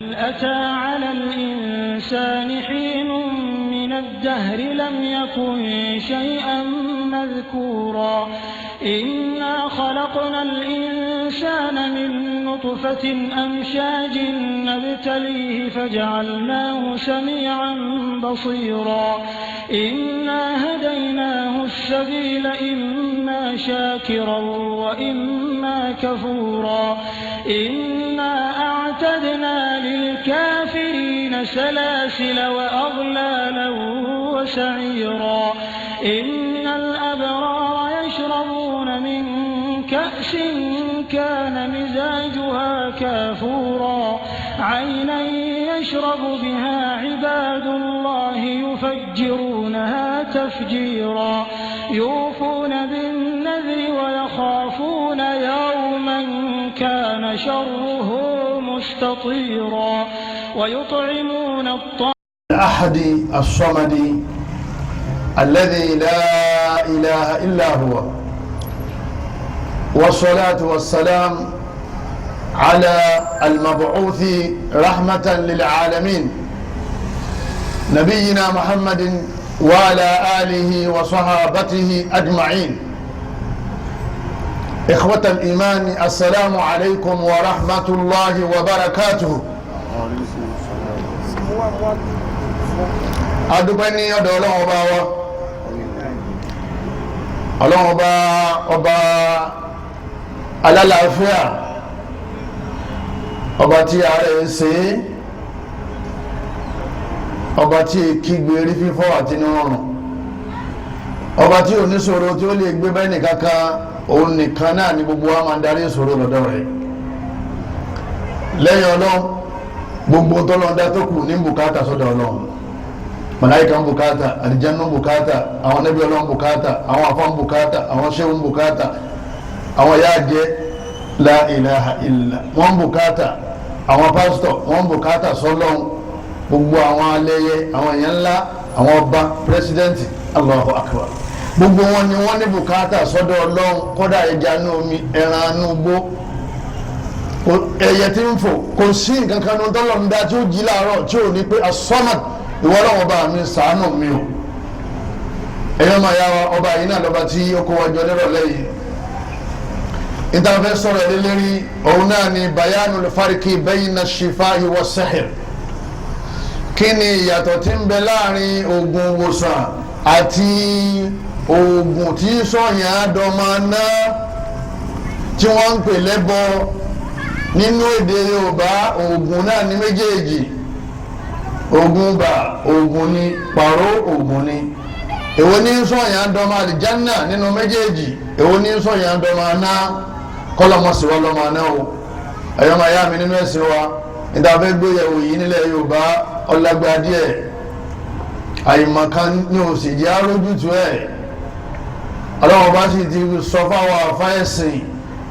أتى على الإنسان حين من الدهر لم يكن شيئا مذكورا. إنا خلقنا الإنسان من نطفة أمشاج نبتليه فجعلناه سميعا بصيرا. إنا هديناه السبيل إما شاكرا وإما كفورا. إنا أعتدنا للكافرين سلاسل وأغلالا وسعيرا. إن الأبرار يشربون من كأس كان مزاجها كافورا. عينا يشرب بها عباد الله يفجرونها تفجيرا. يوفون بالنذر ويخافون يوما كان شره مستطيرا. ويطعمون الطعام. الأحد الصمد الذي لا إله إلا هو، والصلاة والسلام على المبعوث رحمة للعالمين نبينا محمد وعلى آله وصحابته أجمعين. إخوة الإيمان، السلام عليكم ورحمة الله وبركاته. Adúpẹ́ ní ọ̀dọ̀ Ọlọ́run ọba wa, Ọlọ́run ọba, ọba alálàáfíà, ọba tí ààrẹ ń ṣe é, ọba tí kígbe rí fífọ́ àti nírọ̀rùn, ọba tí ò ní ṣòro tí ó lè gbé bẹ́ẹ̀ nìkankan, òun nìkan náà ni gbogbo wa máa ń darí ìṣòro lọ́dọ̀ rẹ̀. Lẹ́yìn Ọlọ́run, gbogbo tọ́lọ́ndá tó kù ní bùkátà sọ́dọ̀ Ọlọ́run. Màláíkà ń bùkátà, àlìjánu ń bùkátà, àwọn nẹ́bí Ọlọ́run bùkátà, àwọn afá ń bùkátà, àwọn ṣéwù ń bùkátà, àwọn yáàjẹ́ la ilaha illa wọ́n ń bùkátà, àwọn pásítọ̀ wọ́n ń bùkátà sọ́lọ́run, gbogbo àwọn alẹ́yẹ, àwọn èèyàn ńlá, àwọn ọba, pírẹsidẹ́ǹtì, Allahu akbar, gbogbo wọn ni wọ́n ní bùkátà sọ́dọ̀ Ọlọ́run. Kódà ẹja inú omi, ẹran inú igbó, ẹyẹ tí ń fò, kò sí nǹkan kan ní tọ́lọ́run dá tí ó jí láàárọ̀ tí ò ní pé asọ́mọ̀t, ìwọ Ọlọ́run ọba mi, ṣàánú mi o. Ẹ̀yọ́ máa yá wa, ọba yìí náà lọ́ba tí ó kó wa jọ nírọ̀lẹ́ yìí. Ìtàfẹ́ sọ̀rọ̀ ẹ̀ lérí òun náà ni bayanul fariki bayna shifahi wa sihir. Kí ni ìyàtọ̀ tí ń bẹ láàrin oògùn ìwòsàn àti oògùn tí sọ̀yàn àdọ́mọ náà tí wọ́n ń pè lẹ́bọ nínú èdè Yorùbá? Oògùn náà ní méjèèjì. Oògùn bà oògùn ni, pàrọ̀ oògùn ni. Èwo ní sọ̀yàn àdọ́mọ àlìjánà nínú méjèèjì? Èwo ní sọ̀yàn àdọ́mọ aná? Kọ́lọ́mọsíwá lọ́mọ aná o. Ẹ̀yọ́ máa yá mi nínú ẹ̀sìn wa, níta fẹ́ gbéyàwó yìí nílẹ̀ Yorùbá ọlágbá díẹ̀. Àyìnmọ̀kan ní òsì jẹ́ arójútu ẹ̀. Ọlọ́run bá sì ti sọ fáwọn àfáẹ̀sìn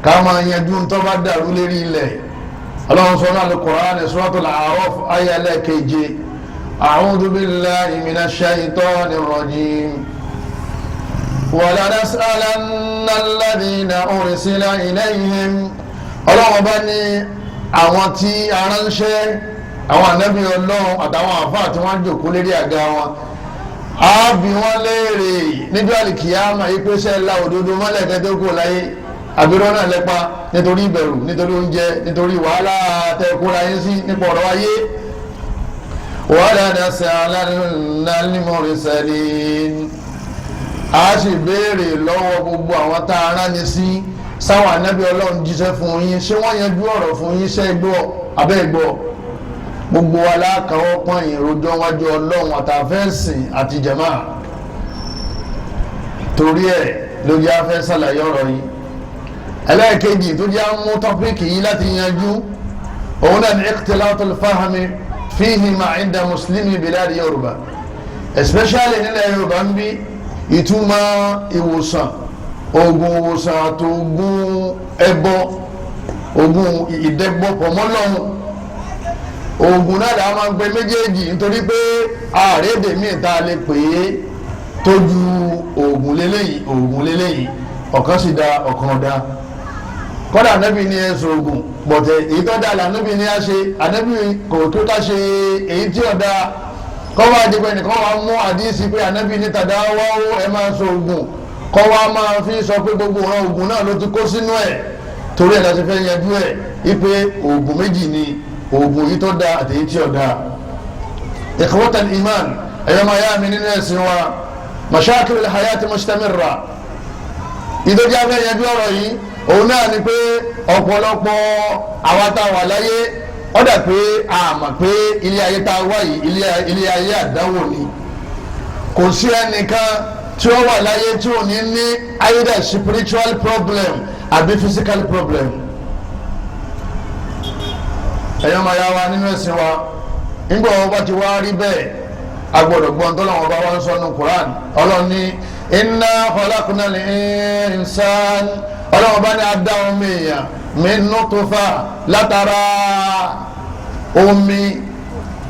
ká máa yanjú tó bá dàrú lérí ilẹ̀. Ọlọ́run sọ náà Al-Qur'an, Suratul A'raf, àyá ẹlẹ́keje: A'udhu billahi minash shaytanir rajim. Walanas'alanna alladhina ursila ilayhim. Ọlọ́run bá ní àwọn tí aránṣẹ́, àwọn ànábì Ọlọ́run àtàwọn àfáà tí wọ́n jòkó lérí àga wọn, á bi wọ́n léèrè níjọ́ àlìkìyàmà yìí pé ṣe la òdodo mọ́lẹ̀ kẹ́tẹ́ kó láyé, àbírọ́ náà lẹ́pa nítorí ìbẹ̀rù, nítorí oúnjẹ, nítorí wàhálà tẹ kóra yín sí nípa ọ̀rọ̀ ayé. Walanas'alanna al-mursalin. A sì béèrè lọ́wọ́ gbogbo àwọn tá a rán ni sí, sáwọn ànábì Ọlọ́run jíṣẹ́ fún yín, ṣé wọ́n yanjú ọ̀rọ̀ fún yín? Ṣé gbọ́ abẹ́ gbọ́? Gbogbo alákàwọ́ pọ́n ìròjọ́ wájú Ọlọ́run àtàfẹ́sìn àti jẹ̀má. Torí ẹ̀ ló jẹ́ afẹ́ sàlàyé ọ̀rọ̀ yìí. Ẹlẹ́ẹ̀kejì tó jẹ́ mú topic yìí láti yanjú, òun náà ní ikhtilatul fahmi fihi ma inda muslimi biladi Yorùbá, especially nílẹ̀ Yorùbá ń bí. Ìtumọ̀ ìwòsàn, oògùn ìwòsàn àti oògùn ẹbọ, oògùn ìdẹ́gbọ́pọ̀ mọ́lọ́hún, oògùn náà là máa ń pe méjèèjì, nítorí pé ààrẹ èdè míì tá a lè pè é tójú oògùn lélẹ́yìí, oògùn lélẹ́yìí. Ọ̀kan sì da, ọ̀kan da. Kọ́dà Ànábì ní ẹ sọ̀gùn bọ̀tẹ̀ èyí tó dáa lànàbì ní a ṣe. Ànábì kò tó ká ṣe èyí tí ò dáa. Kọ́ wá di pé nìkan wá mú àdísì pé Ànábì ní tàdáwọ́ ẹ máa sọ̀gùn, kọ́ wá máa fi sọ pé gbogbo ọ̀ràn ògùn náà ló ti kó sínú ẹ̀. Torí ẹ̀ láti fẹ́ yanjú ẹ̀ ipe ògùn méjì ni, ògùn yìí tó dáa àti èyí tí ò dáa. Ikhwatal iman, ẹ̀yọ́ máa yá mi nínú ẹ̀sìn wa, mashakil al-hayati mustamirra. Ìdójú afẹ́ yanjú ọ̀rọ̀ yìí, òun náà ni pé ọ̀pọ̀lọpọ̀ àwa tá a wà láyé, ó dà pé a mọ̀ pé ilé ayé tá a wà yìí, ilé ayé àdánwò ni. Kò sí ẹnìkan tí ó wà láyé tí ò ní ní either spiritual problem àbí physical problem. Ẹ̀yọ́ máa yá wa nínú ẹ̀sìn wa, nígbà wọn bá ti wá rí bẹ́ẹ̀, a gbọ́dọ̀ gbọ́n tó lọ́wọ́ bá wá ń sọ nínú Quran. Ọlọ́run ní inna khalaqnal insan, Ọlọ́run bá ní adá omi èèyàn min nutfa, látara omi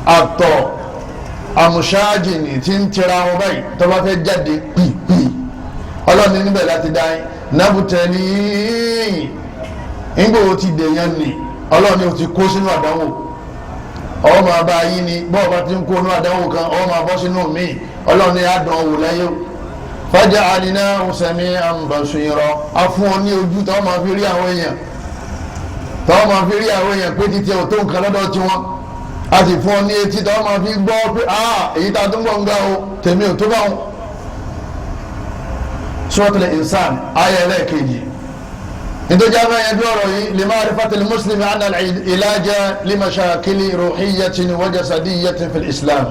àtọ̀ àmúṣáájìnì tí ń tira wọn báyìí tó bá fẹ́ jáde pìpì. Ọlọ́run ní níbẹ̀ láti dá yín nábùtẹ́lì. Nígbà wo ti dèèyàn nì, Ọlọ́run ní o ti kó sínú àdánwò. Ọwọ́ máa bá yín ni bọ́ọ̀ bá ti ń kó inú àdánwò kan, ọwọ́ máa bọ́ sínú míì. Ọlọ́run ní àdán wò láyé o. Faja'alnahu sami'an basira, a fún ọ ní ojú tọ́ máa fi rí àwọn èèyàn, tọ́ máa fi rí àwọn èèyàn pé títí ò tó nǹkan lọ́dọ̀ tiwọn. A sì fún ọ ní etí tọ́ máa fi gbọ́ pé èyí tá a tún gbọ́ ń gbà o, tèmi ò tó bá wọn. Suratul Insan, ayé ẹlẹ́ẹ̀kejì. Nítorí àwọn ẹ̀yẹ́dú ọ̀rọ̀ yìí, lima'rifatil muslimi anna al-ilaja limashakili ruhiyyatin wa jasadiyyatin fil Islam.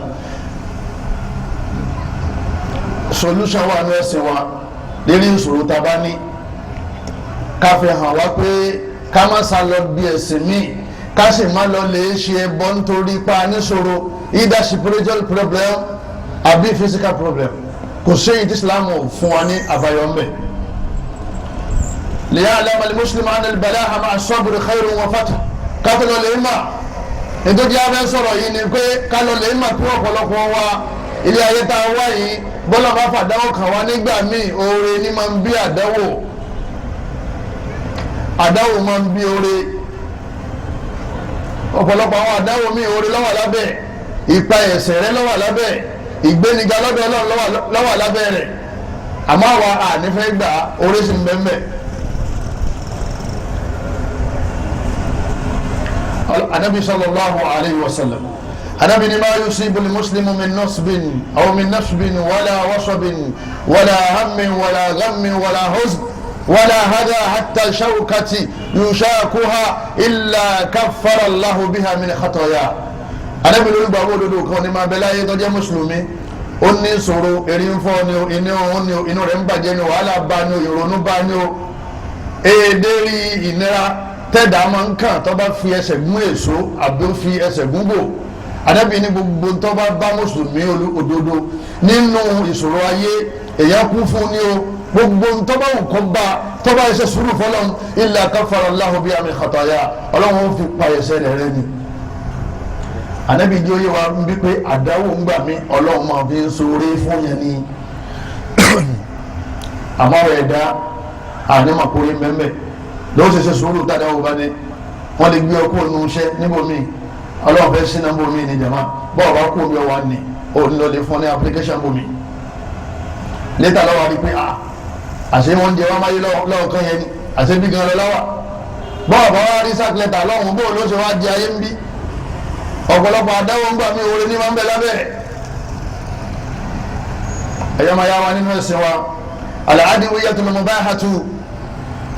Solution wà ní ẹ̀sìn wa lérí ìṣòro tá a bá ní, ká fi hàn wá pé ká má sá lọ bí ẹ̀sìn míì, ká sì má lọ lè ṣe ẹbọ nítorí pa níṣòro, either spiritual problem àbí physical problem. Kò sí èyí tí Islam fún wa ní àbáyọ ń bẹ̀. Liya'lama al-muslimu anna al-bala'a ma'a as-sabri khayrun wa fath. Kátó lè mà nítorí abẹ́ sọ̀rọ̀ yìí ni pé ká lọ lè mà pé ọ̀pọ̀lọpọ̀ wa, ilé ayé tá a wá yìí, bọ́lá bá fàdáwò kàn wá nígbà míì, oore ní máa ń bí àdáwò, àdáwò máa ń bí oore. Ọ̀pọ̀lọpọ̀ àwọn àdáwò míì, oore ló wà lábẹ́, ìpa ẹ̀ṣẹ̀ rẹ ló wà lábẹ́, ìgbéniga lọ́dọ̀ Ọlọ́run ló wà lábẹ́ rẹ̀. Àmọ́ àwa ànífẹ́ gbà, oore sì ń bẹ́ẹ̀ bẹ́ẹ̀. Anabi sallallahu alayhi wa sallam, anabi ni ma yusibu al-muslimu min nasbin aw min nasbin wala wasabin wala hammin wala ghammin wala huzn wala hada hatta shawkati yushakuha illa kaffara Allahu biha min khataya. Anabi lórí gbàgbọ́ òdodo kan ní ma bẹ láyé tó jẹ́ mùsùlùmí, ó ní ìṣòro, eré ń fọ́ ni o, inú òun ni o, inú rẹ̀ ń bàjẹ́ ni o, wàhálà bá ni o, ìrònú bá ni o, èdè rí ìnira tẹ́dà máa ń kàn tó bá fi ẹsẹ̀ gún èso àbí ó fi ẹsẹ̀ gún bò. Ànábì ní gbogbo tó bá bá mùsùlùmí òdodo nínú ìṣòro ayé, èèyàn kú fún ni o, gbogbo tó bá wù kó bá tó bá ẹsẹ̀ sùúrù fọlọ́n, illa kaffara Allahu biha min khataya, Ọlọ́run ó fi pa ẹsẹ̀ rẹ̀ rẹ́ ni. Ànábì jẹ́ oyé wa ń bí pé àdáwò ń gbà mí, Ọlọ́run máa fi ń ṣoore fún yẹn ni. Àmọ́ ẹ̀dá ànímọ̀kúrin mẹ́mẹ́ lọ́wọ́ ṣẹṣẹ sùúrù dáadáa wò bá ní wọ́n lè gbé ọkọ nínú iṣẹ́ níbòmí, Ọlọ́run fẹ́ sínú bòmí ní jama bọ́ọ̀ bá kú omi ọwọ́ ni òun lọ lè fún ní application bòmí létà lọ́wọ́ rí pé àṣé wọ́n jẹ wọ́n máyé lọ́wọ́ kan yẹn ni, àṣé bí gan lọ lọ́wọ́ bọ́ọ̀ bá wá rí sákìlẹ̀tà lọ́hùn bóun ló ṣe wá di ayé ń bí. Ọ̀pọ̀lọpọ̀ àdáwọ̀ ń gbà mí, oore ní máa ń bẹ lábẹ́ ẹ̀yọ́ máa yá wa nínú ẹ̀sìn wa. Al-adwiyatul mubahatu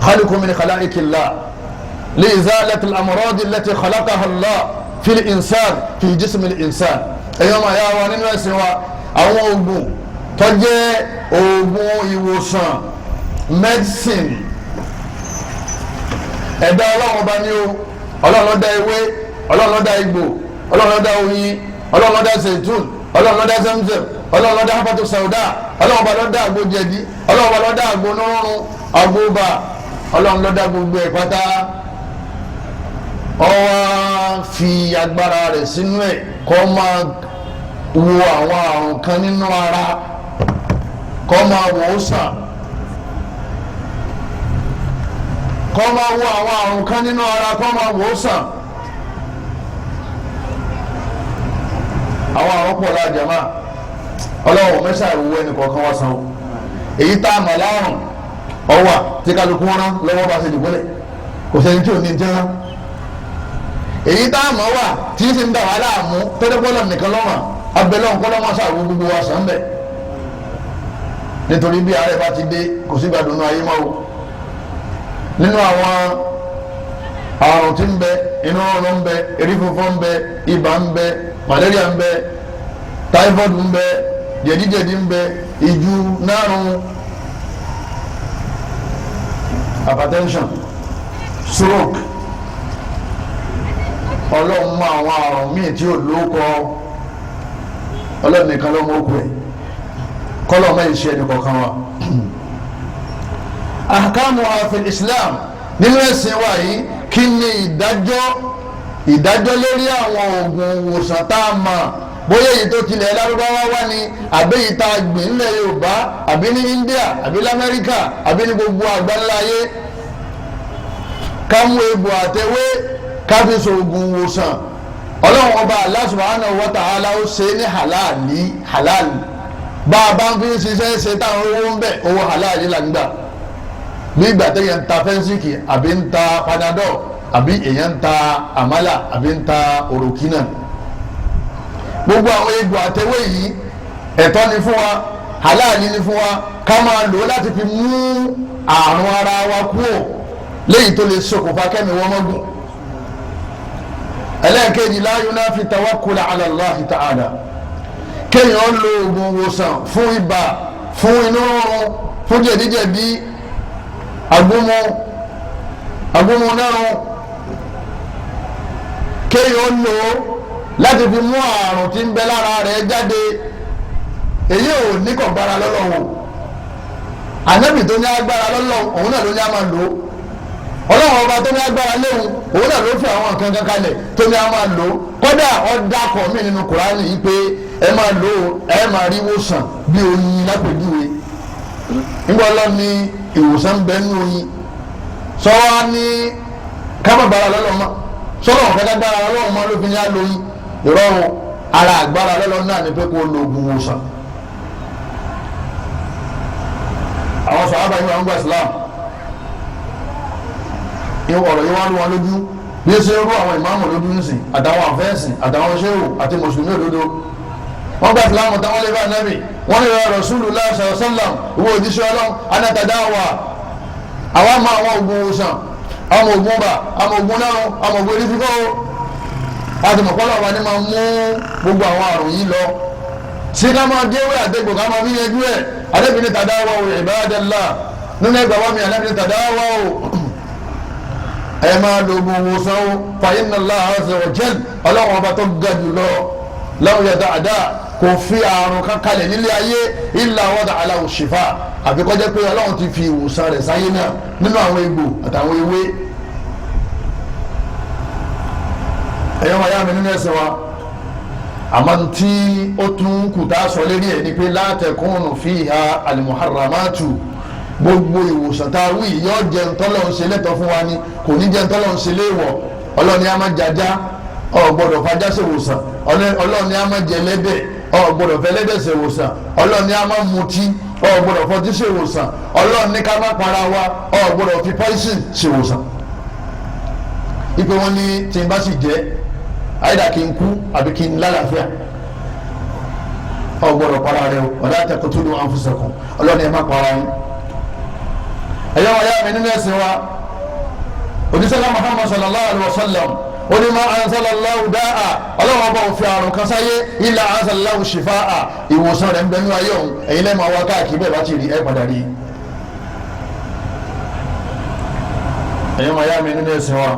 خلق من خلائق الله لإزالة الأمراض التي خلقها الله في الإنسان في جسم الإنسان. Ẹ̀yọ́ máa yá wa nínú ẹ̀sìn wa, àwọn oògùn tó jẹ́ oògùn ìwòsàn, medicine, ẹ̀dá Ọlọ́run ọba ní o. Ọlọ́run ló dá ewé, Ọlọ́run ló dá egbò, Ọlọ́run ló dá oyin, Ọlọ́run ló dá zaitun, Ọlọ́run ló dá zemzem, Ọlọ́run ló dá hafatu sauda, Ọlọ́run ọba ló dá àgbo jẹ̀dí, Ọlọ́run ọba ló dá àgbo nírúurú, àgbo bá, Ọlọ́run ló dá gbogbo ẹ̀ pátá. Ó wá fi agbára rẹ̀ sínú ẹ̀ kó máa wo àwọn àrùn kan nínú ara, kó máa wò ó sàn. Kó máa wo àwọn àrùn kan nínú ara, kó máa wò ó sàn. Àwọn àrùn pọ̀ lájàmá, ọlọ́run mẹ́sà ìwúwo ẹnì kọ̀ọ̀kan wá san o. Èyí tá a mọ̀ láàrùn ọwà tí kálukú wọn rán lọ́wọ́ bá ṣe dìbòlẹ̀, kò sẹ́ni tí ò ní jẹ́ rán. Èyí tá a mọ̀ wà tí ń sì ń dà wá láàmú tọ́jọ́pọ́lọ̀ nìkan lọ́rùn abẹ́lẹ́ ọ̀nkọ́lọ́ máa ṣàwọ́ gbogbo wa sàn bẹ́ẹ̀. Nítorí bí àárẹ̀ bá ti dé, kò sí gbàdúrà ayé mọ́ o. Nínú àwọn àrùn tí ń bẹ, inú ọrùn ń bẹ, erí funfun ń bẹ, ibà ń bẹ, malaria ń bẹ, typhoid ń bẹ, jẹ̀díjẹ̀dí ń bẹ, ìju nárun, hypertension, stroke. Ọlọ́run mọ àwọn àrùn míì tí ò lóko, ọlọ́run nìkan ló mọ òkú ẹ̀, kọ́lọ́ mọ́ ìṣe ẹnì kọ̀ọ̀kan wa. Ahkamu fil Islam, nínú ẹ̀sìn wa yìí, kí ni ìdájọ́ lórí àwọn oògùn ìwòsàn tá a mọ̀, bóyá èyí tó tilẹ̀ lárúbáwá wá ni, àbí èyí tá a gbìn nílẹ̀ Yorùbá, àbí ní India, àbí lamẹ́ríkà, àbí ní gbogbo àgbáńlá ayé. Ká mú egbò àtẹwé ká fi ṣoògùn ìwòsàn, ọlọ́run ọba Allah subhanahu wa ta'ala ó ṣe ní halali halali. Bá a bá ń fi ṣiṣẹ́ ṣe táwọn owó ń bẹ̀, owó halali là ń gbà. Bí ìgbà téèyàn ń ta fẹ́ńsìkì, àbí ń ta panadol, àbí èèyàn ń ta àmàlà, àbí ń ta òròkínà, gbogbo àwọn egbò àtẹwé yìí ẹ̀tọ́ ni fún wa, halali ni fún wa, ká máa lò ó láti fi mú àrùn ara wa kúrò léyìí tó lè ṣokùnfà kẹ́mi wọ́n mọ́gùn. Ẹlẹ́ẹ̀kejì, la yunafi tawakkul ala Allahi ta'ala, kéèyàn lo oògùn ìwòsàn fún ibà, fún inú rírun, fún jẹ̀díjẹ̀dí, agúnmu nárun, kéèyàn lò ó láti fi mú àrùn tí ń bẹ lára rẹ̀ jáde. Èyí ò ní kò gbára lọ́lọ́run. Ànábì tó ní agbára lọ́lọ́run, òun náà ló ní a máa lò ó. Ọlọ́run ọba tó ní agbára léwu, òun náà ló fi àwọn nǹkan kan kalẹ̀ tó ní a máa lò ó. Kódà ọ̀dàkọ̀ mí nínú Kùránì yìí pé ẹ máa lò ó, ẹ máa rí ìwòsàn bí oyin lápèjúwe. Nígbà ọlọ́run ní ìwòsàn bẹ nínú oyin, sọ wá ní kábàbàrà lọ́lọ́run mọ́, sọ́dọ̀ ọ̀fẹ́ kágbára lọ́lọ́run mọ́ ló fi ní á lóyin. Ìrọ̀rùn ara àgbára lọ́lọ́run náà ni pé kó lo oògùn ìwòsàn. Àwọn sàhábà yìí wà ń gba Islam, ọ̀rọ̀ yìí wá rú wọn lójú bí ó ṣe rú àwọn ìmáàmù lójú nísìn, àtàwọn àfẹ́sìn, àtàwọn ṣéwù àti mùsùlùmí òdodo. Wọ́n gba Islam táwọn lè bá Nábì, wọ́n lè rọ Rasulullah sallallahu alaihi wasallam, ìwọ òjíṣẹ́ Ọlọ́run, anatadawa, àwa máa àwọn oògùn ìwòsàn, àwọn oògùn ọba, àwọn oògùn nárun, àwọn oògùn erí fífọ́ o. Láti mọ̀ pọ́lọ́ wa ni máa mú gbogbo àwọn àrùn yìí lọ. Sí ká máa déwé àdégbò ká máa fi yanjú ẹ̀. Ànábì ní tadawaw ibadallah, nínú ẹgbàá wa mi Ànábì ní tadawaw, ẹ máa lo oògùn ìwòsàn o, fa inna Allaha azza wa jal, ọlọ́run ọba tó ga jù lọ, lam yada'a, kò fi àrùn kan kalẹ̀ nílé ayé illa wada'a lahu shifa, àbí kó jẹ́ pé ọlọ́run ti fi ìwòsàn rẹ̀ sáyé náà nínú àwọn egbò àtàwọn ewé. Ẹ̀yọ́ máa yá mi nínú ẹ̀sìn wa, àmọ́ tí ó tún kù tá a sọ lérí ẹ̀ ni pé la takunu fiha al-muharramatu, gbogbo ìwòsàn tá a wí yọ jẹ ntọ́lọ́ ń ṣe lẹ́tọ̀ fún wa ni, kò ní jẹ ntọ́lọ́ ń ṣe léèwọ̀. Ọlọ́ni a máa jaja, ò gbọ́dọ̀ fajá ṣe wòsàn. Ọlọ́ni a máa jẹ lẹ́dẹ̀, ò gbọ́dọ̀ fẹ́ lẹ́dẹ̀ ṣe wòsàn. Ọlọ́ni a máa mutí, ò gbọ́dọ̀ fọtí ṣe wòsàn. Ọlọ́ni ká má para wa, ò gbọ́dọ̀ fi poison ṣe wòsàn. Ipe wọn ní tí n bá sì jẹ àyídà kí n kú àbí kí n lálàáfíà, ò gbọ́dọ̀ para rẹ o. Wala taqtulu anfusakum, ọlọ́ni ẹ má para yín. Ẹ̀yọ́ wa yá mi nínú ẹ̀sìn wa, òjíṣẹ́ Muhammad sallallahu alayhi wa sallam ó ní ma anzalallahu dáa, ọlọ́run ọba òfin àrùn kan sáyé illa anzalallahu shifaa, ìwòsàn rẹ̀ ń bẹ nínú ayé òun, ẹ̀yin lẹ́ẹ̀ máa wá káàkiri, bẹ́ẹ̀ bá ti rí ẹ̀ padà rí. Ẹ̀yọ́ wa yá mi nínú ẹ̀sìn wa,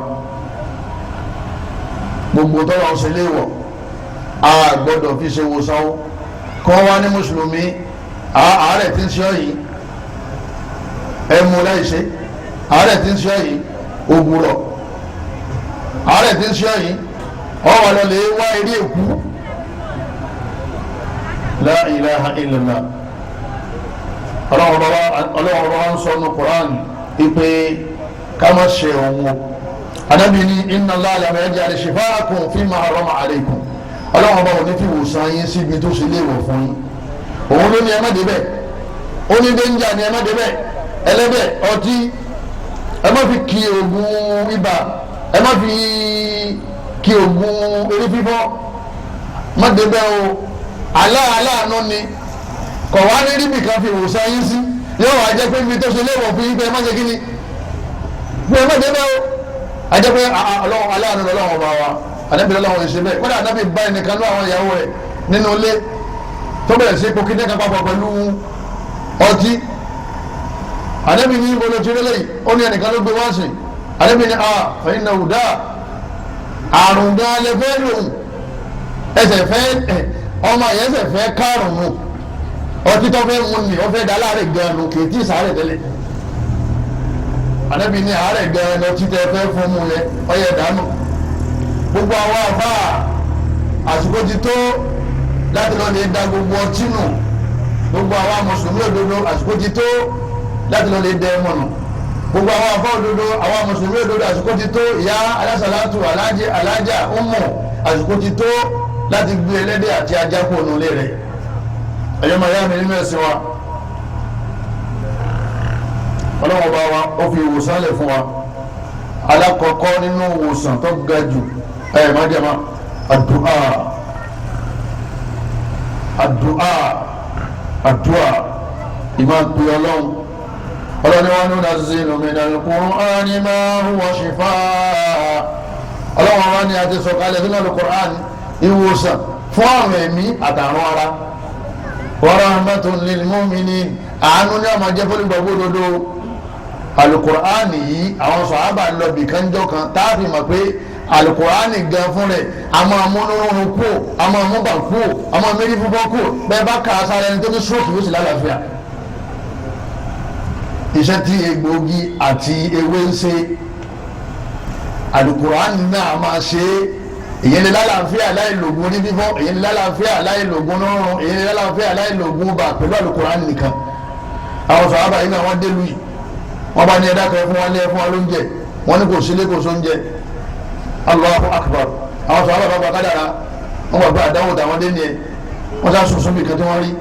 gbogbo tọ́lọ̀ ń ṣe léèwọ̀ a gbọ́dọ̀ fi ṣe wòsàn o. Kọ́ wa ní mùsùlùmí, àárẹ̀ tí ń ṣe ọ́ yìí ẹmu láìṣe, àárẹ̀ tí ń ṣe yìí ògùrọ̀, àárẹ̀ tí ń ṣe yìí ọwọ́ lọ lè wá eré èkú. La ilaha illallah. Ọlọ́run ọba wa ń sọ ní Quran ipe ká má ṣe òun o. Ànábì ní inna Allaha lam yaj'al shifa'akum fima harrama alaykum. Ọlọ́run ọba òní fi wòsàn yín síbi tó ṣe léèwọ̀ fún yín. Òun ló ní ẹ má débẹ̀, ó ní dénjà ní ẹ má débẹ̀, ẹlẹ́dẹ̀, ọtí, ẹ má fi kí oògùn ibà, ẹ má fi kí oògùn orí fífọ́, má débẹ̀ o. Aláàánú ni kọ̀ wá ní ríbi kan fi wòsàn yín sí, yóò wá jẹ́ pé ibi tó ṣe léèwọ̀ fún yín pé ẹ má ṣe kí ni, pé ẹ má débẹ̀ o. A jẹ́ pé aláàánú lọ́wọ́ ọba wa. Ànábì lọ́wọ́ ṣe bẹ́ẹ̀. Kódà ànábì bá ẹnìkan lọ àwọn ìyàwó rẹ̀ nínú ilé tó bẹ̀rẹ̀ sí kókí ní kápá pẹ̀lú ọtí. Ànábì ní ibo ló ti rí lẹ́yìn, ó ní ẹnìkan ló gbé wá sí. Ànábì ní fẹ̀yìn náà wùdá àrùn gan lè fẹ́ lòun, ẹsẹ̀ fẹ́ ọmọ yẹn ẹsẹ̀ fẹ́ kárùn mu, ọtí tó fẹ́ mu ni ó fẹ́ da láàrẹ̀ gan nu, kì í tí ì sàárẹ̀ tẹ́lẹ̀. Ànábì ní àárẹ̀ gan ni ọtí tẹ́ fẹ́ fún mu yẹn, ọyẹ dànù. Gbogbo àwọn àfa àsìkò ti tó láti lọ lè da gbogbo ọtí nù. Gbogbo àwọn mùsùlùmí òdodo àsìkò ti tó láti lọ lè dẹ ẹmọ nù. Gbogbo àwọn àfa òdodo, àwọn mùsùlùmí òdodo àsìkò ti tó, ìyá alásàlátù, alájẹ, alájà, ọmọ, àsìkò ti tó láti gbé ẹlẹ́dẹ̀ àti ajá kó nù lé rẹ̀. Ẹ̀yọ́ máa yá mi nínú ẹ̀sìn wa, ọlọ́wọ́n bá wa ó fi ìwòsàn lẹ̀ fún wa. Alákọ̀ọ́kọ́ nínú ìwòsàn tó ga jù, ẹ̀ má jẹ́ ma àdúà, àdúà, àdúà, ìmọ̀ pé ọlọ́run. Ọlọ́run ni wọ́n ní unazzilu minal Qur'ani ma huwa shifaa. Ọlọ́run wa ni a ti sọ̀kalẹ̀ sínú al-Qur'an ìwòsàn fún àrùn ẹ̀mí àtàrùn ara. Wa rahmatun lil mu'minin, àánú ní ọmọ jẹ́ fólúgbàgbọ́ òdodo. Alukur'ani yìí àwọn sọ̀hábà lọ bì kánjọ́ kan táàfin mọ̀ pé alukur'ani gan fún rẹ̀ a máa mú nínú kú, a máa mú bà kú, a máa mérí fúnfọ́ kú. Bẹ́ẹ̀ bá kà á sáré ẹni tó ní stroke yóò sì lálàáfíà. Iṣẹ́ tí egbòogi àti ewé ń ṣe, alukur'ani náà máa ṣe é. Èyí ni lálàáfíà láì lògùn orí fífọ́, èyí ni lálàáfíà láì lògùn nírun, èyí ni lálàáfíà láì lògùn bà pẹ̀lú alukur'ani nìkan. Àwọn sọ̀hábà yìí náà wọ́n dé lu yìí, wọ́n bá ní ẹ̀dá kan fún wa ní ẹ fún wa lóúnjẹ, wọ́n ní kò sílé kò sóúnjẹ. Allahu akbar. Àwọn sọ̀rọ̀ bàbá kádàrá wọ́n gbàgbé àdáwò táwọn dé nìyẹn, wọ́n sá sùn sùn bí kan tí wọ́n rí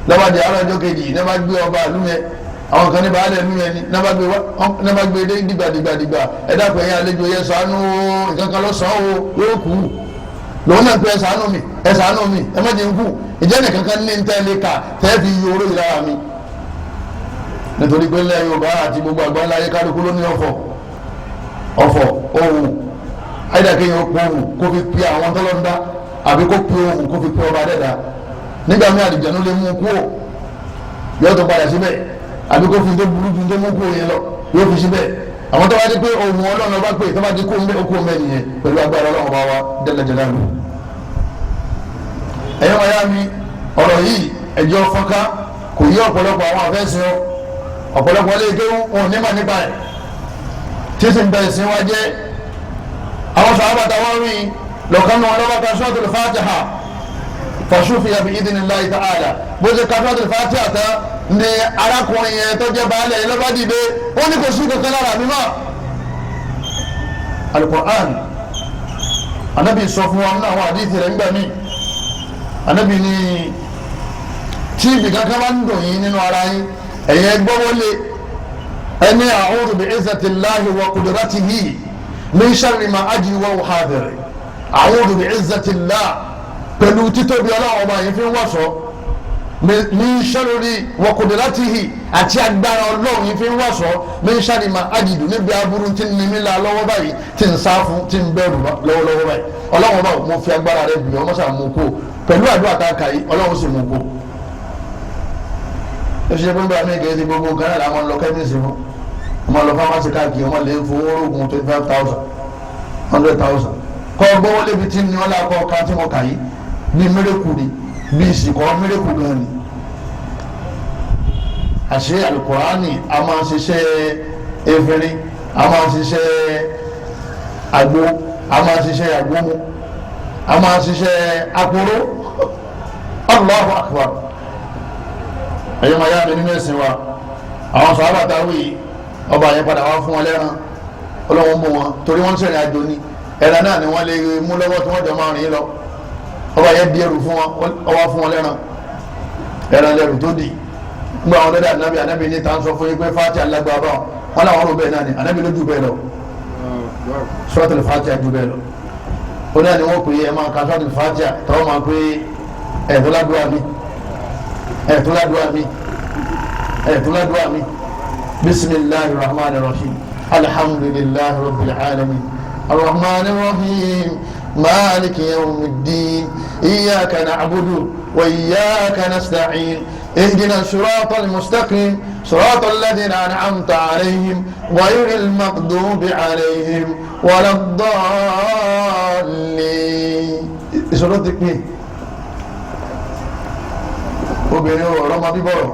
lọ́wọ́dì àárọ̀ ọjọ́ kejì ní wọ́n bá gbé ọba ìlú yẹn, àwọn kan ní baálé ìlú yẹn ni ní wọ́n bá gbé dé dìgbà dìgbà dìgbà. Ẹ̀dá pé ẹ̀yin àlejò yẹn ṣàánú nǹkan kan lọ́sàn-án o, yóò kú lòun náà pé ẹ ṣàánú mi, ẹ ṣàánú mi, ẹ má jẹ́ n kú. Ìjẹ́ nìkan kan ní tẹ́lẹ̀ ká tẹ́ fi yí oró yìí lára mi, nítorí pé ńlẹ̀ Yorùbá àti gbogbo àgbáńlá ayé kálukú ló ní ọ̀fọ̀, ọ̀fọ̀ ohun ayédàkéyìn ó pe ohun kó fi pe àwọn tọ́lọ́ńdá, àbí kó pe ohun kó fi pe ọba dẹ́dá. Nígbà míì àlìjẹ̀nu lè mú un kúrò, yóò tó padà síbẹ̀, àbí kó fi tó burú ju tó mú kúrò yẹn lọ yóò fi síbẹ̀. Àwọn tó bá di pé ohun Ọlọ́run ọba pé tó bá di kó ń bẹ́ ó kó ń bẹ́ nìyẹn pẹ̀lú agbára Ọlọ́run ọba wa jalla jalaluhu. Ẹ̀yọ́ máa yá mi, ọ̀rọ̀ yìí ẹ̀jọ́ fọ́nká kò yí ọ̀pọ̀lọpọ̀ àwọn àfẹ́sìn o, ọ̀pọ̀lọpọ̀ lè kéwú wọn ò ní mà nípa ẹ̀ tí sì ń bẹ ìsìn wa jẹ́. Àwọn sàhábà táwọn rí lọ́kàn náà lọ́wọ́ ka Suratul Fatiha fasufiya bi idhnillahi ta'ala. Bó ṣe ka Suratul Fatiha tán ni arákùnrin yẹn tó jẹ́ baálé yẹn lọ́ba dìde, ó ní kò sí kankan lára mi mọ́. Al-Qur'an, anabi sọ fún wa nínú àwọn àdìsí rẹ̀ ńgbà mí, anabi ní tí ibi kankan bá ń dùn yín nínú ara yín, ẹ̀yin gbọ́wọ́lé ẹni a'udhu bi izzatillahi wa qudratihi min sharri ma ajidu wa uhadhir. A'udhu bi izzatillah, pẹ̀lú títóbi Ọlọ́run ọba yìí fi ń wọ̀sọ̀, min sharri wa qudratihi, àti agbára Ọlọ́run yìí fi ń wọ̀sọ̀, min sharri ma ajidu, níbi aburú tí ń nimí la lọ́wọ́ báyìí, tí ń sá fún, tí ń bẹ̀rù lọ́wọ́lọ́wọ́ báyìí. Ọlọ́run ọba mo fi agbára rẹ bì ọ́ mọ́sà mú kó pẹ̀lú àdúrà tá a kà yìí, Ọlọ́run sì mú kó. Ó ṣe pé bá mi kì í ti gbogbo nǹkan náà làwọn lọ kẹ́míìsì fún, ọmọ lọ fámásì káàkiri, ọmọ lè fowó rògùn 25,000, 100,000 kọ́ gbọ́wọ́ lébi tí ní ọlá kọ́ ká tí mo kà yìí bí mírèkù ni, bí ìsìnkọ́ mírèkù gan ni. Àṣé alukurani a máa ń ṣiṣẹ́ efinrin, a máa ń ṣiṣẹ́ àgbo, a máa ń ṣiṣẹ́ àgbomu, a máa ń ṣiṣẹ́ àpòró. Allahu akbar. Ẹ̀yọ́ máa yá mi nínú ẹ̀sìn wa, àwọn sọ̀rọ̀ táwí ọba yẹn padà wá fún wọn lẹ́ran, Ọlọ́wọ́n mú wọn torí wọ́n ń sẹ̀rìn àjò ni, ẹran náà ni wọ́n lè mú lọ́wọ́ tí wọ́n jọ máa rìn lọ. Ọba yẹn di ẹrù fún wọn, ọba fún wọn lẹ́ran, ẹran lẹ́rù tó di. Gbogbo àwọn ọlọ́dẹ anabi, anabi ní ta ń sọ fún yín pé Fatiha lágbára báwọn, wọn làwọn rò bẹ́ẹ̀ náà ni, anabi ló ju bẹ́ẹ̀ lọ. Suratul Fatiha ju bẹ́ẹ̀ lọ. Ó náà ni wọ́n pè é, ẹ máa ka Suratul Fatiha tọ́wọ́ máa pé ẹ̀ẹ́dọ́ládùá mi, ẹ̀ẹ́dọ́ládùá mi, ẹ̀ẹ́dọ́ládùá mi. Bismillahir rahmanir rahim, alhamdulillahi rabbil alamin, arrahmanir rahim, maliki yawmiddin, iyyaka na'budu wa iyyaka nasta'in, اهدنا الصراط المستقيم، صراط الذين أنعمت عليهم غير المغضوب عليهم ولا الضالين. Ìṣòro ti pín obìnrin ọ̀rọ̀ ọmọ bíbọ̀rọ̀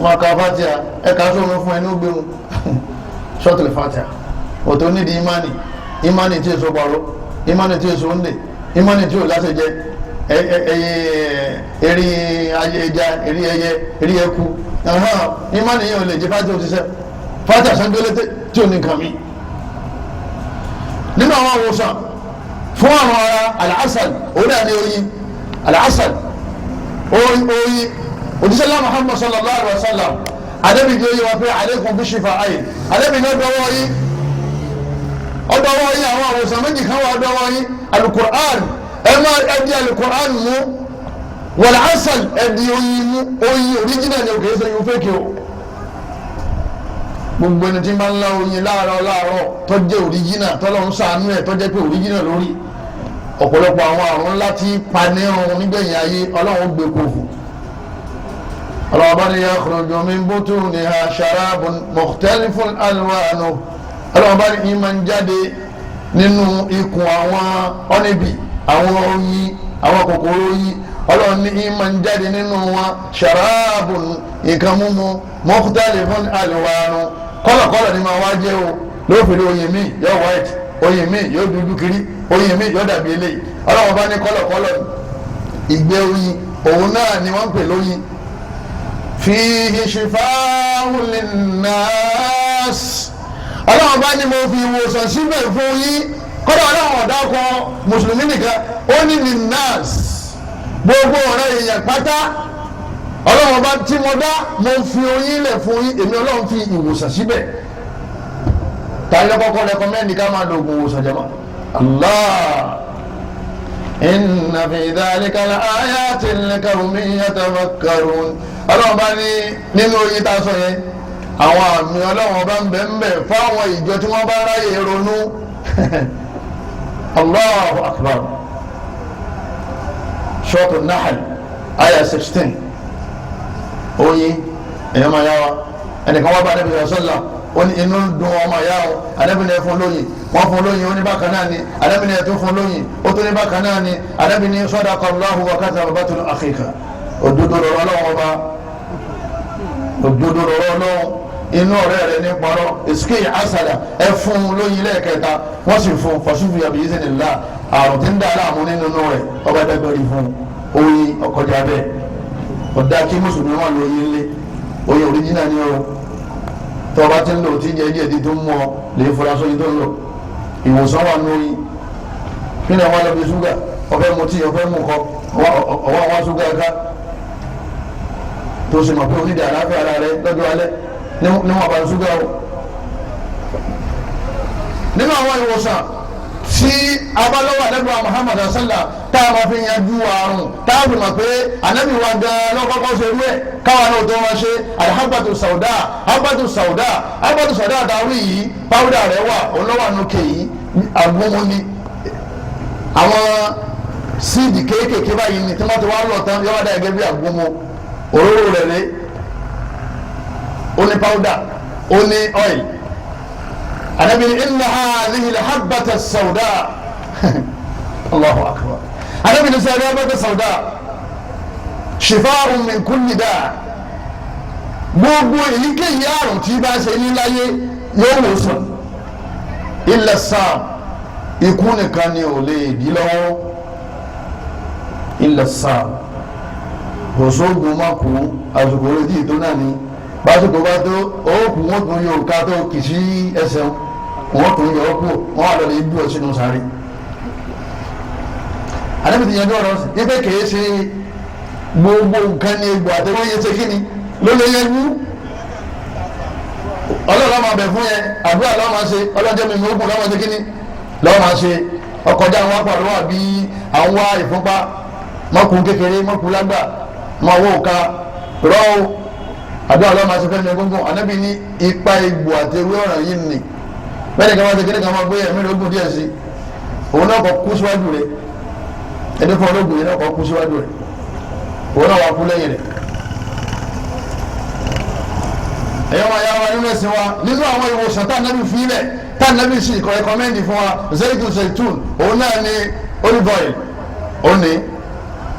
wọn ka fatia, ẹ̀ka sóhun fún ẹni ó gbé wọn sọ́tìlì fatia òtò nídìí imani, imani tí èso bọ̀rọ̀, imani tí èso ń dè, imani tí ò láṣẹ jẹ eri ẹja, eri ẹyẹ, eri ẹku, imani yẹn ò lè jẹ fatia òṣìṣẹ́ fatia sangbélé tí ò ní nǹkan mi. Nínú àwọn àwòsàn fún àwọn ará alhassan, òun náà ní oyin alhassan, oyin. Òjíṣẹ́ Muhammad sallallahu alayhi wa sallam, adébí ní oyin wa pé alaykum bí shifa ayi, adébí ní ọdọwọ́ yín, ọdọwọ́ yín, àwọn àwòsàn méjì kan wà ọdọwọ́ yín, alukur'an, ẹ máa ẹdi alukur'an mú, wal asal, ẹdi oyin mú, oyin original ni o, kìí ṣe oyin fake o. Gbogbo ẹni tí ń bá ń lá oyin láàárọ̀ láàárọ̀ tó jẹ́ original, tọ́lọ́run ṣàánú ẹ̀ tó jẹ́ pé original lórí, ọ̀pọ̀lọpọ̀ àwọn àrùn ńlá tí panirun nígbẹ̀yìn ayé Ọlọ́run gbé kó fún. Ọlọ́run bá ní yakhruju min butuniha sharabun mukhtalifun alwanuhu, Ọlọ́run bá ní ìmọ̀ ń jáde nínú ikùn àwọn ọ́nìbì, àwọn oyin, àwọn kòkòrò oyin, Ọlọ́run ní ìmọ̀ ń jáde nínú wọn sharabun, nǹkan mímu, mukhtalifun alwanuhu, kọ́lọ̀kọ́lọ̀ ni máa wá jẹ́ o. Lófin oyin mi yóò white, oyin mi yóò dúdú kiri, oyin mi yóò dàbí eléyìí. Ọlọ́run bá ní kọ́lọ̀kọ́lọ̀ ìgbẹ́ oyin, òun náà ni wọ́n ń pè lóyin. Fihi shifa'un linnas, Ọlọ́run bá ní mo fi ìwòsàn síbẹ̀ fún yín. Kọ́dọ̀ Ọlọ́run ọ̀dà kan mùsùlùmí nìkan, ó ní linnas, gbogbo ọ̀rẹ́ èèyàn pátá. Ọlọ́run bá tí mo dá, mo fi oyin lẹ̀ fún yín, èmi Ọlọ́run fi ìwòsàn síbẹ̀. Tàyẹ̀ kọ́kọ́ rẹkọmẹ́ndì ká máa lo oògùn ìwòsàn jẹ́mọ́. Allah, inna fi dhalika la ayatin liqawmin yatafakkarun. Ọlọ́run bá ní nínú oyin tá a sọ yẹn, àwọn àmì Ọlọ́run bá ń bẹ ń bẹ fáwọn ìjọ tí wọ́n bá ráyè ronú. Allahu akbar. Suratu Nahl aya 16. Oyin èèyàn máa yá wa, ẹnìkan wá bá Ànábì sọ́lá, ó ní inú ń dùn ọmọ ìyá o, Ànábì ní ẹ fún lóyin, wọ́n fún lóyin, ó ní bákan náà ni, Ànábì ní ẹ tún fún lóyin, ó tún ní bákan náà ni, Ànábì ní sadaqa Allahu wa kadhaba batnu akhika. Òdodo lọ́rọ̀ Ọlọ́run ọba, òdodo lọ́rọ̀ Ọlọ́run, inú ọ̀rẹ́ rẹ ní parọ́. Ìsìkè àṣàlà, ẹ fún lóyin lẹ́ẹ̀kẹta, wọ́n sì fún fasufu bi iznillah, àrùn tí ń dà láàmú nínú rẹ̀ ọba dẹ́gbẹ̀rì fún oyin ọkọjà bẹ́ẹ̀. Ọ̀dà kí mùsùlùmí wọn lóyin lé, oyin òríjìnà ni o. Tọba tí ń lò tí ń jẹ díẹ̀ tó ń mú ọ lè fura sóyin tó ń lò. Ìwòsàn wà nù oyin. Kí ni àwọn alẹ́ bí ṣúgà, ọ̀fẹ́ mu tí ọ̀fẹ́ mu kọ ọwọ́ àwọn ṣúgà ká tó sì mọ̀ pé onídìí àlàáfíà ara rẹ lọ́jọ́ alẹ́ níwọ̀n bá ṣúgà o. Nínú àwọn ìwòsàn tí abalọ́wọ́ anabi wa Muhammad sallam tá a máa fi yanjú àrùn, tá a fi mọ̀ pé anabi wa gan lọ́kọ́kọ́ ṣe rú ẹ̀ káwa náà tó wọn ṣe, alhabatu sauda, habatu sauda, habatu sauda àtàwọn yìí pàwùdà rẹ̀ wà olówó ànúkè yìí agbóhun ni àwọn síìdì kéékèèké báyìí ni tí wọ́n ti wá lọ tán yọ̀wá dà gẹ́gẹ́ bí agbóhun òróró rẹ̀ lé, ó ní pàwùdà, ó ní oil. Anabi inna hadhihi alhabbata sauda, Allahu akbar. Anabi ní sẹ́yìn alhabbata sauda shifaa'un min kulli da, gbogbo èyíkéyìí àrùn tí bá ṣe ní láyé yóò wò sàn, illa sam, ikú nìkan ni ò lè dí lọ́wọ́. Illa sam, kò sóògùn má kú, àsìkò rẹ̀ tí ì tó náà ni, básìkò bá tó òkú wọn tún yóò ká tó kì sí ẹsẹ̀ wọn. Wọ́n tún yọ ọ́ kú, wọ́n wà lọ́lẹ̀ ibú ọ sínú sáré. Ànábì ti yanjú ọ̀rọ̀ sí ipe kìí ṣe gbogbo nǹkan ní egbò àti wọ́n yẹ ṣe kí ni ló lè yanjú. Ọlọ́run máa bẹ̀ fún yẹn, àdúrà lọ́wọ́ máa ṣe, ọlọ́jọ́ mi mú lọ́wọ́ ṣe kí ni lọ́wọ́ máa ṣe. Ọkọjá àwọn apàrọ̀ àbí àwọn wá ìfúnpá mọ́kùn kékeré, mọ́kùn lágbà, máa wọ́ òka rọ́ọ̀, àdúrà lọ́wọ́ máa ṣe fẹ́mi egungun. Ànábì ní ipa egbò àti ewé ọ̀ràn yìí nì bẹ́ẹ̀ ni ká máa ṣe kíní ká máa gbé ẹ̀mí lógún díẹ̀ sí, òun náà kọ́ kú síwájú rẹ̀. Ẹni fún ológun yìí náà kọ́ kú síwájú rẹ̀, òun náà wà kú lẹ́yìn rẹ̀. Ẹ̀yọ́ máa yára wa nínú ẹ̀sìn wa, nínú àwọn ìwòsàn tá ànábì fi lẹ̀, tá ànábì sì kọ́ ẹ̀kọ́mẹ́ndì fún wa, zaitun zaitun, òun náà ní olive oil. Òun ní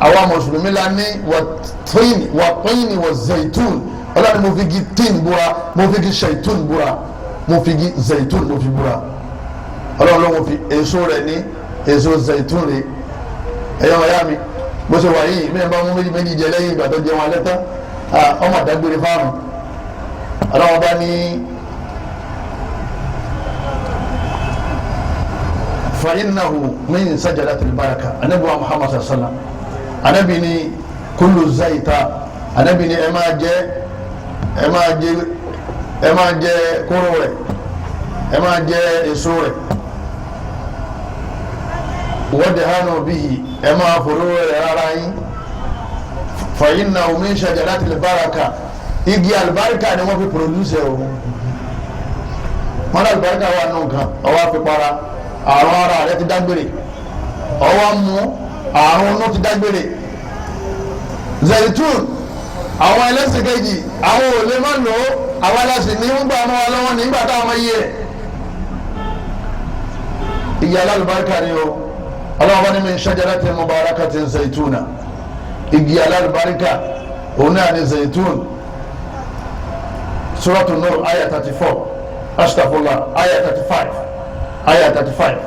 àwa mùsùlùmí la ní wàtíìnì wà zaitun. Ọlọ́run, mo fi gi tíìn búra, mo fi gi ṣaitun búra, mo fi gi zaitun mo fi búra. Ọlọ́run ló mo fi èso rẹ̀ ní èso zaitun rẹ̀. Ẹ̀yọ́ ọ̀yá mi, bó ṣe wà yìí, mẹ́rin bá mú méjì méjì jẹ lẹ́yìn ìgbà tó jẹun alẹ́ tán, ọmọ àdágbére fáàmù. Ọlọ́run bá ní fa innahu min sajadatil baraka. Anabi wa Muhammad sallallahu alaihi wa sallam, anabi ni kullu zaita, anabi ni ẹ máa jẹ, ẹ máa jẹ, ẹ máa jẹ kóró rẹ̀, ẹ máa jẹ èso rẹ̀, wadhanu bihi, ẹ máa fòró rẹ̀ rárá yín, fa innahu min shajaratil baraka. Igi alibarika ni wọ́n fi produce o. Wọ́n ní alibarika wà nù nǹkan, ọwọ́ àfipára àrùn ara rẹ̀ ti dágbére, ọwọ́ mú àrùn inú ti dágbére. Zaitun, àwọn ẹlẹ́sìn kejì àwọn ò lè má lò ó, àwọn ẹlẹ́sìn ní ń gbà mọ́ wa lọ́wọ́ nígbà táwọn máa yí ẹ̀. Igi alálùbáríkà ni o. Ọlọ́wọ́ bá ní min shajaratin mubarakatin zaituna, igi alálùbáríkà òun náà ni zaitun. Suratu Nur aya 34, astafurlah, aya 35, aya 35.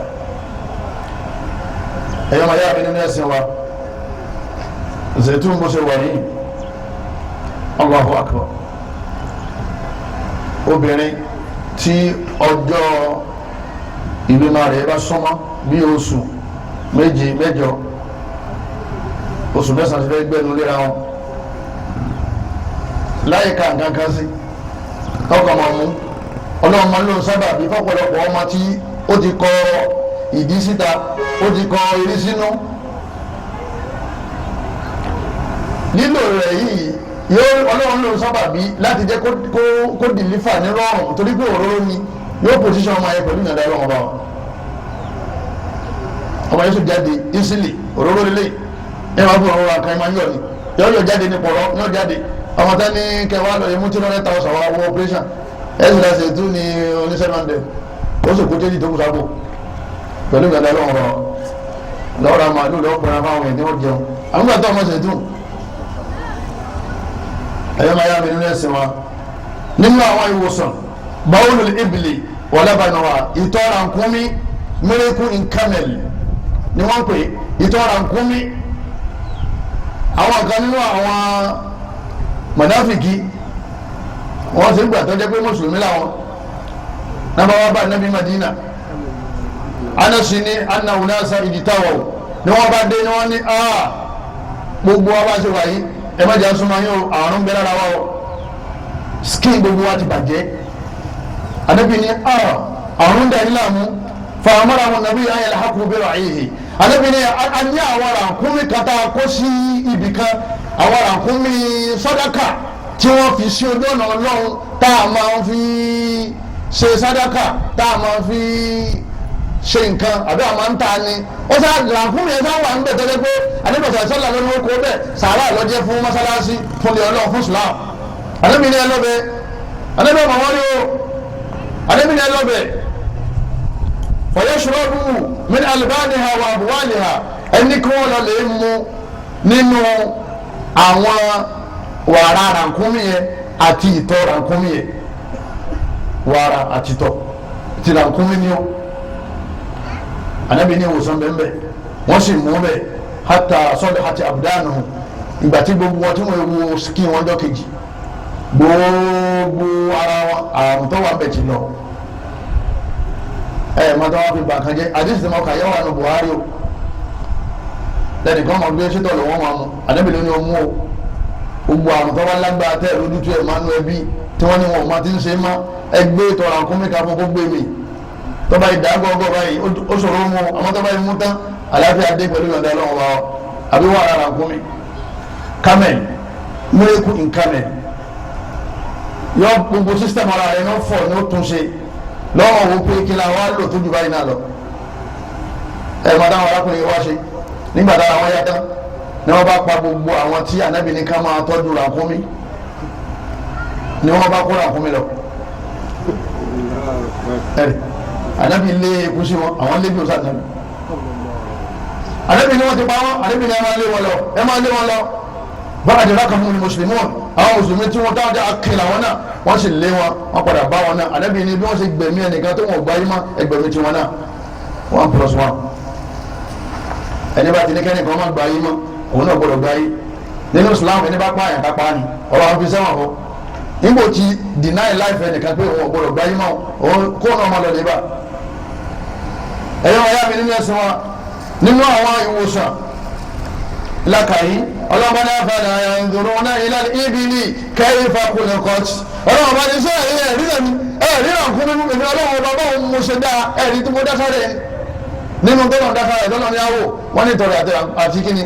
Ẹ̀yọ́ máa yára mi nínú ẹ̀sìn wa, zaitun bó ṣe wà yìí, Allahu akbar. Obìnrin tí ọjọ́ ìbímọ rẹ̀ bá súnmọ́ bí oṣù méje, mẹ́jọ, oṣù mẹ́sàn-án ti fẹ́ gbẹ́nu léra wọn, láyé ká nǹkan kan sí tọkọ máa mú, ọlọ́run máa ń lò sábà bí fọ́pọ̀lọpọ̀ ọmọ tí ó ti kọ ìdí síta, ó ti kọ eré sínú. Lílò rẹ̀ yìí yóò, ọlọ́run lò sábà bí láti jẹ́ kó dìlífà ní rọrùn, torí pé òróró ni yóò pòsíṣàn ọmọ yẹn pẹ̀lú ìyànda ọlọ́run ọba wa. Ọmọ yẹn sì jáde easily. Òróró lélẹ̀ ẹ máa fún òróró àkànní máa ń yọ ni, yọ yọ jáde ní pọ̀rọ̀ yọ jáde. Ọmọ tán ní kẹwàá lọ yẹn mú 200,000 wá wọ operation, ẹ sì láti ṣètú ní oníṣẹ́ máa ń dẹ̀, ó sì kó jẹ́jì tó kù sábò pẹ̀lú ìyànda ọlọ́run ọba wa. Lọ́wọ́ ra màálù lọ́wọ́ pẹ̀lú àwọn ènìyàn wọ́n jẹun àwọn gbà tó ọmọ ṣètú. Ẹ̀yọ́ máa yá mi nínú ẹ̀sìn wa, nínú àwọn ìwòsàn, bawulu ibili wàlábànúwà, ìtọ̀ rànkúnmí, miracle in camel ni wọ́n pè ìtọ̀ rànkúnmí. Àwọn kan nínú àwọn mọ̀náfìkì wọ́n ti gbà tó jẹ́ pé mùsùlùmí làwọn nàbà wà bá nàbí Madina anasi ní anawunasa ìdítàwọ̀ ni wọ́n bá dé ni wọ́n ní gbogbo wa bá ṣe wà yìí, ẹ má jẹ́ asúnmọ́ yín o, àrùn bẹ́ẹ̀ lára wa o, skin gbogbo wa ti bàjẹ́. Anabi ni àrùn dẹ̀ ní làmú fàmọ́ra wọn nàbí ayé alhaku bẹ́ẹ̀ ayé. Anabi ni a ní àwọn rànkúnmí kata kó sí ibì kan, àwọn rànkúnmí sàdákà tí wọ́n fi sí ojú ọ̀nà Ọlọ́run, tá a máa fi ṣe sàdákà, tá a máa fi ṣe nǹkan àbí àwọn máa ń ta ni. Ó sá rànkúnmí yẹn sá wà ń bẹ̀ tẹ́lẹ̀ pé anabi sọ̀rọ̀ lọ́nà ó kó bẹ́ẹ̀ sàrà lọ́jẹ́ fún mọ́sálásí, fún ilé Ọlọ́run, fún Islam. Anabi ni ẹ lọ́bẹ̀, anabi ọmọ wọn ni o, anabi ni ẹ lọ́bẹ̀ fọyẹ́sọ̀rọ̀bù min albaniha wa abuwaliha, ẹni kí wọ́n lọ lè mú nínú àwọn wàrà rànkúnmí yẹn àti ìtọ̀ rànkúnmí yẹn, wàrà àti ìtọ̀ ti rànkúnmí ni ó. Anabi ní ìwòsàn bẹ́ẹ̀, wọ́n sì mú bẹ́ẹ̀ hata sọ́dọ̀ àti abudanu. Ìgbà tí gbogbo wọn tí wọ́n wo skin wọn jọ kejì, gbogbo ara wọn àrùn tó wà bẹ̀ ti lọ. Ẹ máa tọ́ wá fi bàkan jẹ́ àdìsí tí mo kà yẹ́wò àánú Buhari o. Lẹ́nìkan máa gbé sítọ̀ lọ́wọ́ máa mu, ànábì ló ní o mú o. Gbogbo àrùn tó bá lágbára tẹ́ lójú tó ẹ̀ máa nú ẹbí tí wọ́n ní wọn ò máa ti ń ṣe má, ẹgbẹ́ ìtọ̀ ràkúnmí ká fún kó gbé mi. Tọ́ba ìdá gọ́gọ́ báyìí ó ṣòro mu, àmọ́ tọ́ba ìmú tán àlàáfíà dé pẹ̀lú ìyọ̀ǹda Ọlọ́run wa àbí wà rárá ràkúnmí. Camel, miracle in camel, yọ gbogbo system ara rẹ ní ó fọ ní ó tún ṣe lọ́wọ́ wo pé kí la wá lò tó ju báyìí náà lọ. Ẹ máa dáhùn arákùnrin wá ṣe nígbà tára wọn yá tán ni wọ́n bá pa gbogbo àwọn tí ànábì ní ká máa tọ́jú ràkúnmí, ni wọ́n bá kó ràkúnmí lọ. Ẹ̀rì ànábì lé eku sí wọn, àwọn lé bí òsà ànábì. Ànábì ni wọ́n ti pa wọ́n, ànábì ni ẹ máa lé wọn lọ, ẹ máa lé wọn lọ. Bákàtí rákà fún mi mùsùlùmí wọn, àwọn mùsùlùmí tí wọ́n táwọn jẹ́ akéèlà wọn náà, wọ́n sì lé wọn, wọ́n padà bá wọn náà. Ànábì ni bí wọ́n ṣe gbẹ̀mí ẹnìkan tó wọ́n gbáyé mọ́ ẹgbẹ̀mí tiwọn náà, 1 + 1. Ẹni bá ti ní kẹ́nìkan má gbáyé mọ́, òun náà gbọ́dọ̀ gbáyé. Nínú Islam, ẹni bá pààyàn ká pààyàn, ọ̀rọ̀ àwọn fi sẹ́wọ̀n fún. Nígbò tí deny life ẹnìkan pé òun gbọ́dọ̀ gbáyé mọ́, òun kó náà má lọ lè bá. Ẹ̀yọ́ ọ̀yá mi nínú ẹ̀sìn wa, nínú àwọn ìwòsàn lakayi, ọlọ́mọdé afẹ́lẹ́ yanzuruna ila al-ibili kayfa khuliqat. Ọlọ́mọdé ní sọ ẹ̀rí ẹ̀rí ẹ̀mí ẹ̀rí àkúnmí èmi ọlọ́mọdé bàbá òun mo ṣe dá ẹ̀rí tí mo dá sáré nínú tọ́lọ̀ dá sáré tọ́lọ̀ ní àwò wọ́n ní tọrọ àti kíni.